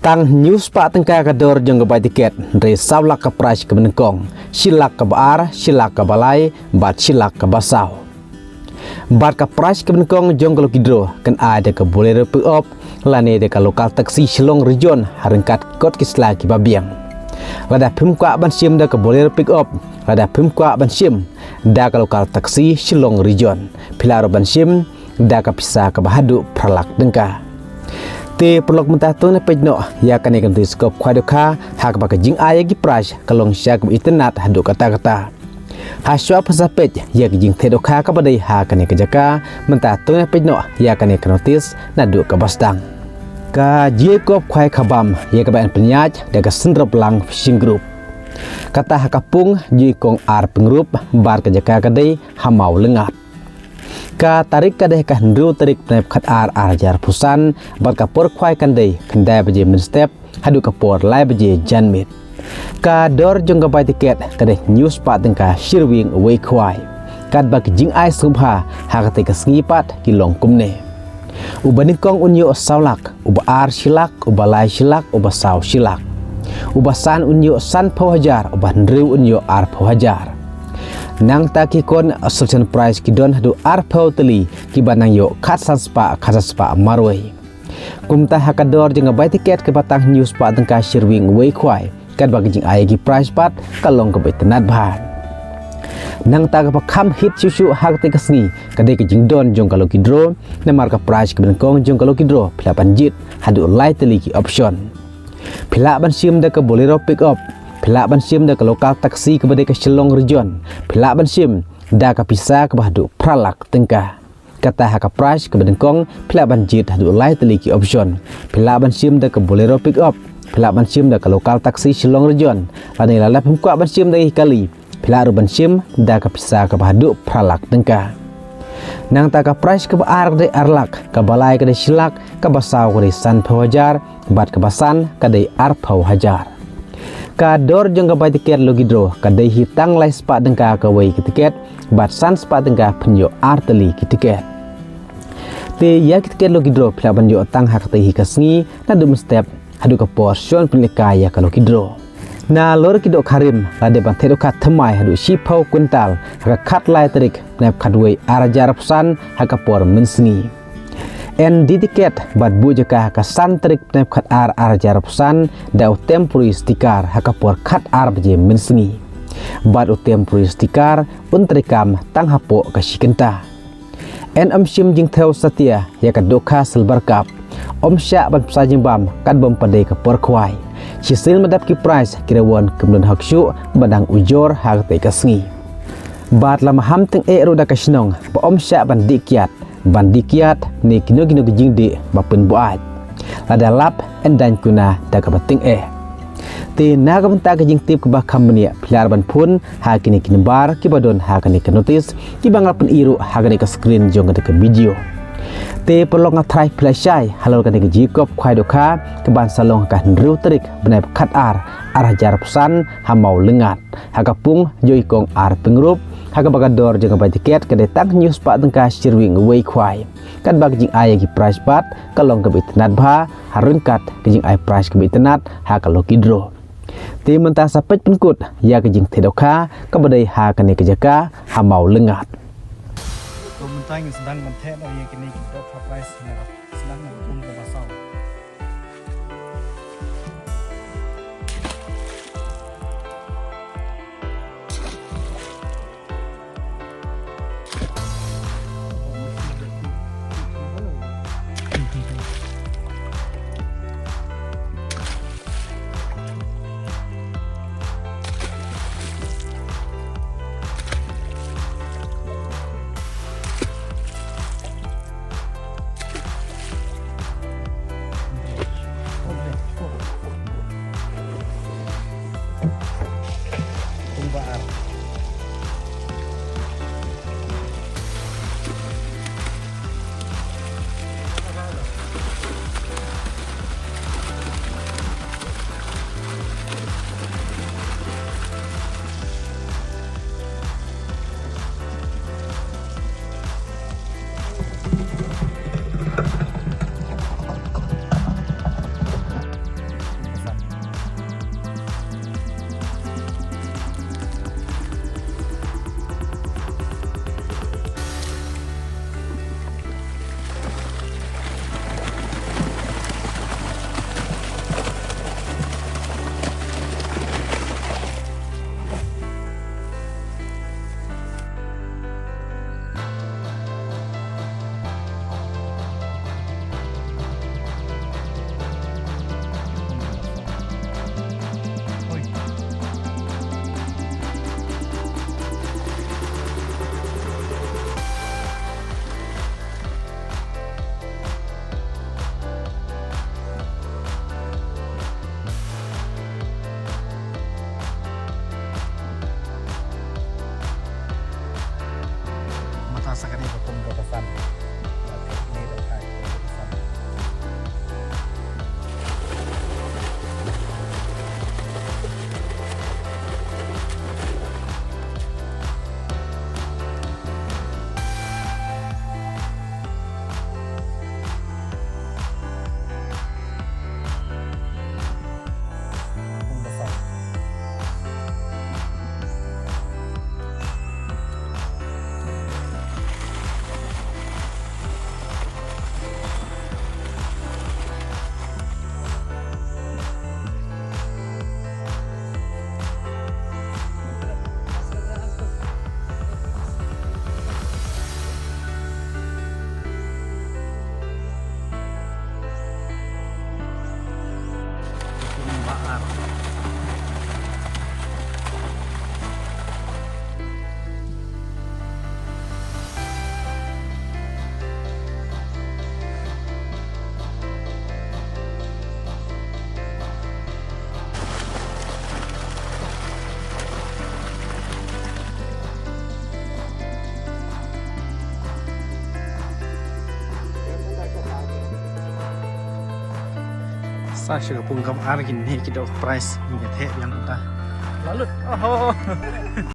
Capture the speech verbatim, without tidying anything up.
Tang hynñiew spah tyngka ka dor jong ka bai tiket, hynrei saw lak ka prize kaba nyngkong, shi lak kaba ar, shi lak kaba lai, bad shi lak kaba saw. Bad ka prize kaba nyngkong jong ka lucky draw kan ai da ka Bolero pickup lane da ka local taxi Shillong Region ha ryngkat kot ki sla kiba biang. Lada phim kwah ban shim da ka Bolero pickup, lada phim kwah ban shim da ka local taxi Shillong Region, phi lah ruh ban shim da ka pisa kaba haduh phra lak tyngka. Te paralok, mynta to ngin peit noh ïa kane ka notis kop khwai dohkha ha kaba ka jingai ïa ki prize ka long sha kaba itynnad haduh katta katta. Hashwa phi sa peit ïa ka jingtheh dohkha kaba dei ha kane ka jaka, mynta to ngin peit noh ïa kane ka notis naduh kaba sdang. Ka jingkop khwai khabam ïa kaba yn pynïaid da ka Synroplang Fishing Group. Kata ha ka pung jingkong ar pyngrope bad ka jaka ka dei ha Mawlyngad. Ka tarik ka dei ka hynriew tarik bnai khatar ar hajar arphew san, bad ka por khwai kan dei khyndai baje mynstep haduh ka por lai baje janmiet. Ka dor jong ka bai tiket ka dei hynñiew spah tyngka shi rwiang uwei khwai. Katba ka jingai sngewbha ha katei ka sngi pat ki long kumne. Uba nyngkong un ïoh saw lak, uba ar shi lak, uba lai shi lak, uba saw shi lak. Uba san un ïoh sanphew hajar, uba hynriew un ïoh arphew hajar. Nangta ki consolation prize ki don haduh arphew tylli kiba nang ïoh khatsan spah, khatsan spah marwei. Kumta ha ka dor jong ka bai tiket kaba tang hynñiew spah tyngka shi rwiang uwei khwai, katba ka jingai ïa ki prize pat ka long kaba itynnad bha. Nangta kaba kham hit shuh shuh ha katei ka sngi ka dei ka jingdon jong ka lucky draw, namar ka prize kaba nyngkong jong ka lucky draw phi lah ban jied haduh lai tylli ki option. Phi lah ban shim da ka Bolero pickup, phi lah ban shim da ka local taxi kaba dei ka Shillong Region, phi lah ban shim da ka pisa kaba haduh phra lak tyngka. Kata ha ka prize kaba nyngkong phi lah ban jied haduh lai tylli ki option. Phi lah ban shim da ka Bolero pickup, phi lah ban shim da ka local taxi Shillong Region, lane lada phim kwah ban shim da ki kali, phi lah ruh ban shim da ka pisa kaba haduh phra lak tyngka. Nangta ka prize kaba ar ka dei ar lak, kaba lai ka dei shi lak, kaba saw ka dei sanphew hajar, bad kaba san ka dei arphew hajar. Ka dor jong ka bai tiket lucky draw ka dei hi tang lai spah tyngka kawei ka tiket, bad san spah tyngka phin ïoh ar tylli ki tiket. Te ïa ki tiket lucky draw phi lah ban ïoh tang ha katei hi ka sngi naduh mynstep haduh ka por shon pynlehkai ïa ka lucky draw. Nalor ki dohkha rim la dei ban theh dohkha thymmai haduh shiphew kwintal ha ka khatlai tarik bnai khatwei ar hajar arphew san ha ka por mynsngi. Yn die tiket bad buh jaka ha ka san tarik bnai khatar ar hajar arphew san da u temporary sticker ha ka por khatar baje mynsngi. Bad u temporary sticker un treikam tang hapoh ka shi kynta. Yn ym shim jingthew satia ïa ka dohkha silver cup. Ym shah ban pynshah jingbam katba ym pat dei ka por khwai. Shisien ma dap ki prize ki rewon kim don hok shuh ba dang ujor ha katei ka sngi. Bad lada ham tyngeh ruh da ka shnong ba ym shah ban dih kiad, ban dih kiad ne kino kino ki jingdih ba pynbuaid. Lada lap yn daiñ kuna da kaba tyngeh. Te na ka bynta ka jingtip kaba kham bniah phi lah ban phone ha kine ki number kiba don ha kane ka notis, kiba nga la pyni ruh ha kane ka screen jong kane ka video. Te paralok, nga tharai phi la shai halor kane ka jingkop khwai dohkha kaban sa long ha ka hynriew tarik bnai khatar ar hajar arphew san ha Mawlyngad. Ha ka pung jong i kong ar pyngrope, ha kaba ka dor jong ka bai tiket ka dei tang hynñiew spah tyngka shi rwiang uwei khwai. Katba ka jingai ïa ki prize pat ka long kaba itynnad bha, ha ryngkat ka jingai prize kaba itynnad ha ka lucky draw. Te mynta sa peit pynkut ïa ka jingtheh dohkha kaba dei ha kane ka jaka ha Mawlyngad. To mynta ngin sdang ban theh noh ïa kine ki dohkha prize, sdang ban pung kaba saw. Sa sha ka pung kaba ar kine ki dok prize ngi ka theh biang ta. Lalut. Oh.